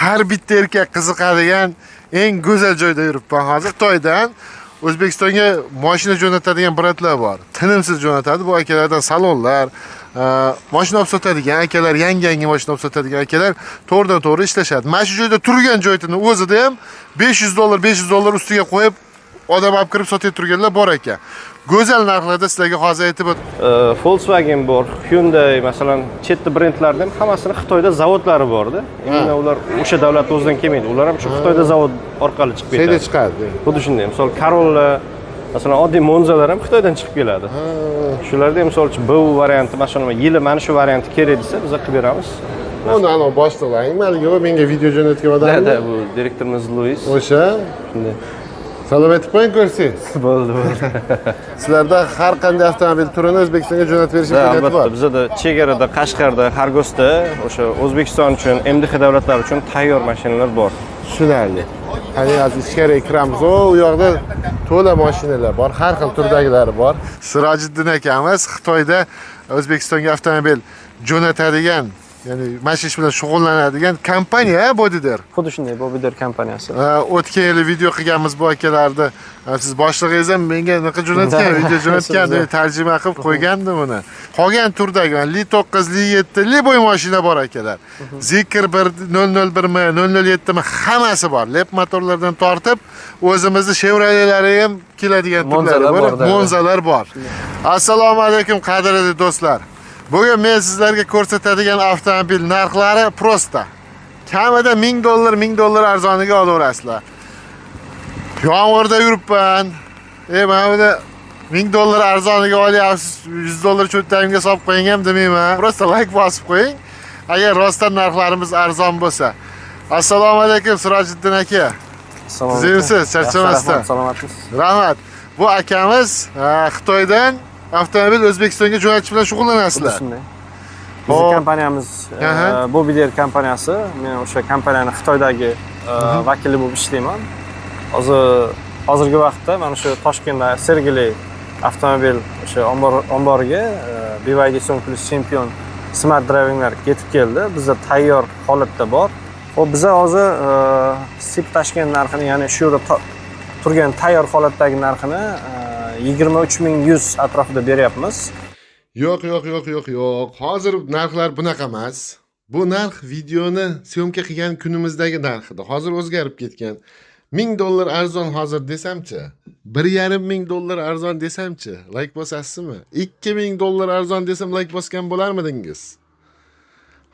Har bitta erkak qiziqadigan eng go'zal joyda yuribman hozir. Xitoydan O'zbekistonga mashina jo'natadigan brendlar bor. Tinimsiz jo'natadi. Bu akalardan salonlar, mashina olib sotadigan akalar, yangi-yangi mashina olib sotadigan akalar to'g'ridan to'g'ri ishlashadi. Mana shu joyda turgan joyini o'zida ham 500 dollar, 500 dollar ustiga qo'yib odam olib kirib sotib turganlar bor ekan. Go'zal narxlarda sizlarga hozir aytib Volkswagen bor, Hyundai, masalan, chetda brendlarni ham hammasini Xitoyda zavodlari borda. Именно ular o'sha davlat o'zidan kelmaydi. Ular ham shu Xitoyda zavod orqali chiqib Şeyda ketadi. Chiqadi. Xuddi shunday. Misol, Corolla, masalan, oddiy Monzalar ham Xitoydan chiqib keladi. Shularda ham, misol uchun, BU varianti, mana shu yili mana shu varianti kerak desa, biz qilib beramiz. Uni anavi boshliqlaring haligi u menga video jo'natgan Да, odam. Да, bu direktorimiz Luis. O'sha. Shunday. Salom aytib qo'ying ko'rsangiz. Bo'ldi, bo'ldi. Sizlarda har qanday avtomobil turini O'zbekistonga jo'natib berish Да, imkoniyati albatta, bor. Bizada chegarada, Qashqarda, Xorgosda o'sha O'zbekiston uchun, MDH davlatlari uchun tayyor mashinalar bor. Tushunarli. Qani, hozir ichkariga kiramiz. U yoqda to'la mashinalar bor, har xil turdagilari bor. Sirojiddin akamiz Xitoyda O'zbekistonga avtomobil jo'natadigan, ya'ni mana shu ish bilan shug'ullanadigan kompaniya Bodider. Xuddi shunday, Bobider kompaniyasi. O'tgan yili video qilganmiz bu akalarni. Siz boshlig'ingiz ham menga anaqa jo'natgan, video jo'natgan, tarjima qilib qo'ygandim uni. Qolgan turdagi mana Li 9, Li 7, любой mashina bor, akalar. Zeekr 1 001 mi, 007 mi, hammasi bor. Leapmotorlardan tortib o'zimizni Chevroletlari ham keladigan turlari Monzalar bor. bor, да. Monzalar bor. Assalomu alaykum, qadrli do'stlar. Bugun men sizlarga ko'rsatadigan avtomobil narxlari просто kamida 1000 dollar, 1000 dollar arzoniga olaverasizlar. Yomg'irda yuribman. Mana buni 1000 dollar arzoniga olyapsiz, 100 dollar cho'ntagimga solib qo'ying ham demayman. Просто layk bosib qo'ying, agar rostdan narxlarimiz arzon bo'lsa. Assalomu alaykum, Sirojiddin aka. Assalomu alaykum. Tuzukmisiz? Charchamasdan. Yaxshi, rahmat, salomatmisiz? Rahmat. Bu akamiz Xitoydan avtomobil O'zbekistonga jo'natish bilan shug'ullanasizlar. Xuddi shunday. Bizni kompaniyamiz Bobider kompaniyasi. Men o'sha kompaniyani Xitoydagi vakili bo'lib ishlayman. Hozirgi vaqtda mana shu Toshkentda Sergeli avtomobil o'sha omboriga BYD Song Plus Champion Smart Drivinglar yetib keldi. Bizda tayyor holatda bor. Xo'p, biza hozir SIP Tashkent narxini, ya'ni shu yerda turgan tayyor holatdagi narxini 23 100 atrofida beryapmiz. Yo'q, yo'q, yo'q, yo'q, yo'q. Hozir narxlar bunaqa emas. Bu narx videoni съёмка qilgan kunimizdagi narx edi. Hozir o'zgarib ketgan. 1000 dollar arzon hozir desamchi, 1,5 ming dollar arzon desamchi, layk bosasizmi? 2000 dollar arzon desam, layk bosgan bo'larmidingiz?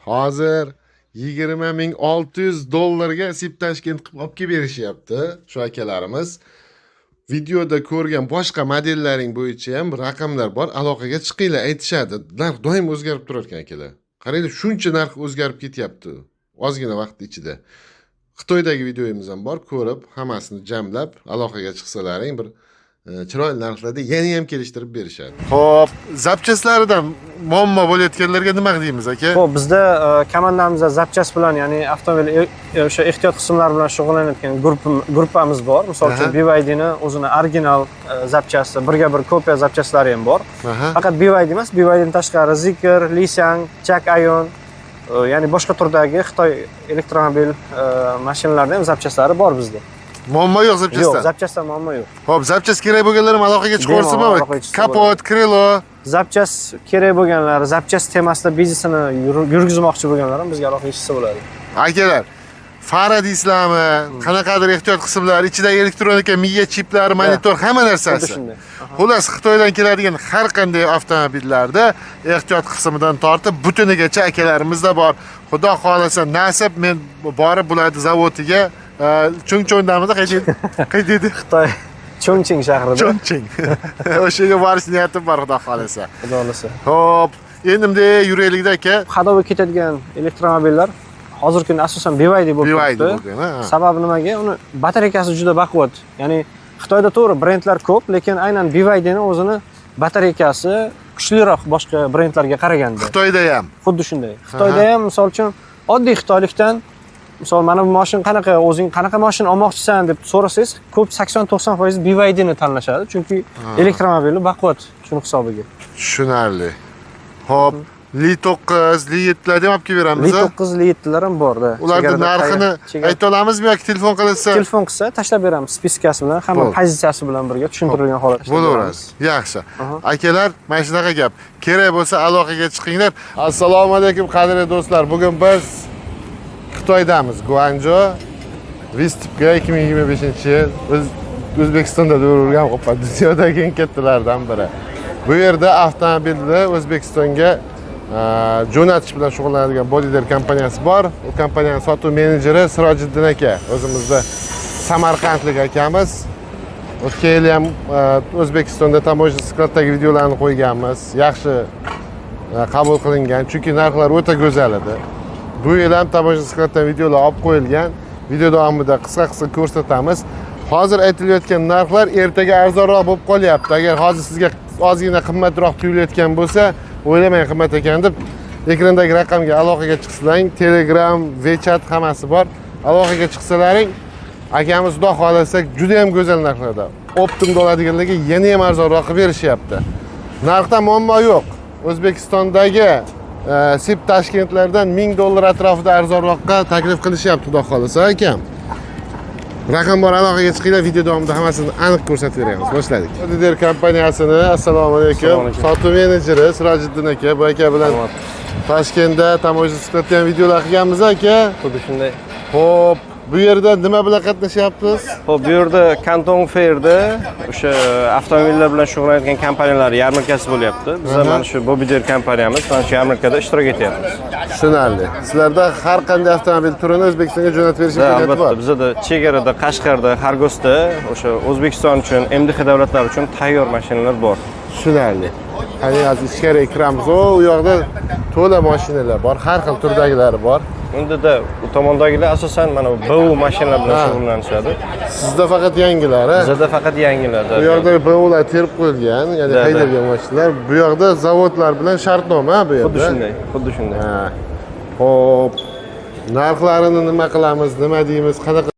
Hozir 20 600 dollarga Sip Tashkent qilib olib kelib berishyapti shu akalarimiz. Videoda ko'rgan boshqa modellaring bo'yicha ham raqamlar bor, aloqaga chiqinglar, aytishadi. Narx doim o'zgarib turar ekan, akalar. Qaranglar, shuncha narx o'zgarib ketyapti ozgina vaqt ichida. Xitoydagi videomiz ham bor, ko'rib, hammasini jamlab aloqaga chiqsalaring, bir chiroyli narxlarda yana ham kelishtirib berishadi. Xo'p, запчасть laridan muammo bo'layotganlarga nima deymiz, aka? Xo'p, bizda komandamizda запчасть bilan, ya'ni avtomobil o'sha ehtiyot qismlari bilan shug'ullanayotgan gruppamiz bor. Misol uchun, BYDni o'zini original запчасть i, birga bir kopiya запчасть lari ham bor. Faqat BYD emas, BYDdan tashqari Zeekr, Lixiang, JAC Aion, ya'ni boshqa turdagi Xitoy elektromobil mashinalarini ham запчасть lari bor bizda. Muammo yo'q Yo'q, запчасть dan. Запчасть dan muammo yo'q. Xo'p, запчасть kerak bo'lganlar ham aloqaga chiqaversinmi? Bemalol aloqaga chiqsa. Kapot, крыло. Запчасть kerak bo'lganlar, запчасть temasida biznesini yurgizmoqchi bo'lganlar ham bizga aloqaga chiqsa bo'ladi. Akalar, fara deysizlarmi, qanaqadir ehtiyot qismlar, ichidagi elektronika, miya chiplari, monitor, hamma narsasi. Xuddi shunday. Xullas, Xitoydan keladigan har qanday avtomobillarda ehtiyot qismidan tortib butunigacha akalarimizda bor. Xudo xohlasa, nasib, men borib bularni zavodiga Chungchondamidi, qayerda edi? Qayerda edi? Xitoy Chongqing shahrida. Chongqing. O'sha yerga borish niyatim bor, xudo xohlasa. Xudo xohlasa. Xo'p, endi bunday yuraylikda, aka. Ходовой ketadigan elektromobillar hozirgi kunda asosan BYD bo'lib BYD turibdi. bo'lgan, ha. Sababi nimaga? Uni batareykasi juda baquvvat. Ya'ni Xitoyda to'g'ri brendlar ko'p, lekin aynan BYDni o'zini batareykasi kuchliroq boshqa brendlarga qaraganda. Xitoyda ham. Xuddi shunday. Xitoyda ham, misol uchun, oddiy xitoylikdan, misol, mana bu mashina qanaqa, o'zing qanaqa mashina olmoqchisan deb so'rasangiz, ko'p 80-90% BYDni tanlashadi. Chunki elektromobili baquvvat shuni hisobiga. Tushunarli. Xo'p, Li 9, Li 7 larni ham olib kelib beramiz. Li 9, Li 7lar ham borda. Ularni Chegarada narxini ayta olamizmi yoki telefon qilsa Telefon qilsa tashlab beramiz, списка si bilan, hamma Bo'ldi. Pozitsiyasi bilan birga tushuntirilgan holatda tashlab Bo'laveradi. beramiz. Yaxshi. Akalar, mana shunaqa gap. Kerak bo'lsa aloqaga chiqinglar. Assalomu alaykum, qadrli do'stlar. Bugun biz Xitoydamiz. Guanjo выставка 2025-yil O'zbekistonda yurgan dunyodagi eng kattalardan biri. Bu yerda avtomobilni O'zbekistonga jo'natish bilan shug'ullanadigan Bodider kompaniyasi bor. U kompaniyaning sotuv menejeri Sirojiddin aka, o'zimizda samarqandlik akamiz. O'tgan yili ham O'zbekistonda таможня склад dagi videolarni qo'yganmiz. Yaxshi qabul qilingan, chunki narxlar o'ta go'zal edi. Bu yil ham таможня склад dan videolar olib qo'yilgan. Video davomida qisqa-qisqa ko'rsatamiz. Hozir aytilayotgan narxlar ertaga arzonroq bo'lib qolyapti. Agar hozir sizga ozgina qimmatroq tuyulayotgan bo'lsa, o'ylamang qimmat ekan deb. Ekrandagi raqamga aloqaga chiqsalaring, Telegram, WeChat hammasi bor. Aloqaga chiqsalaring, akamiz xudo xohlasa juda ham go'zal narxlarda. Оптом da oladiganlarga yana ham arzonroq qilib berishyapti. Narxda muammo yo'q. O'zbekistondagi SIP Toshkentlardan 1000 dollar atrofida arzonroqqa taklif qilishyapti, xudo xohlasa, akam. Raqam bor, aloqaga chiqinglar, video davomida hammasini aniq ko'rsatib beramiz. Boshladik. Lider kompaniyasini, assalomu alaykum. Assalomu alaykum. Sotuv menejeri Sirojiddin aka, bu aka bilan Toshkentda таможня склад da ham videolar qilganmiz, aka. Xuddi shunday. Xo'p, bu yerda nima bilan qatnashyapmiz? Xo'p, bu yerda Canton Fair'da o'sha avtomobillar bilan shug'ullanadigan kompaniyalar yarmarkasi bo'lyapti. Biz ham mana shu Bobider kompaniyamiz mana shu yarmarkada ishtirok etyapmiz. Tushunarli. Sizlarda har qanday avtomobil turini O'zbekistonga jo'natib berish Да, imkoniyati albatta, bor. Bizada chegarada, Qashqarda, Xorgosda o'sha O'zbekiston uchun, MDH davlatlari uchun tayyor mashinalar bor. Tushunarli. Qani, hozir ichkariga kiramiz. U yoqda to'la mashinalar bor, har xil turdagilari bor. Unda u tomondagilar asosan mana bu BU mashinalar bilan shug'ullanishadi. Sizda faqat yangilari. Bizada faqat yangilar. Bu yoqda BUlar terib qo'yilgan, ya'ni Да, да. haydalgan mashinalar. Bu yoqda zavodlar bilan shartnoma bu yerda. Xuddi shunday, xuddi shunday. Ha. Xo'p, narxlarini nima qilamiz, nima deymiz, qanaqa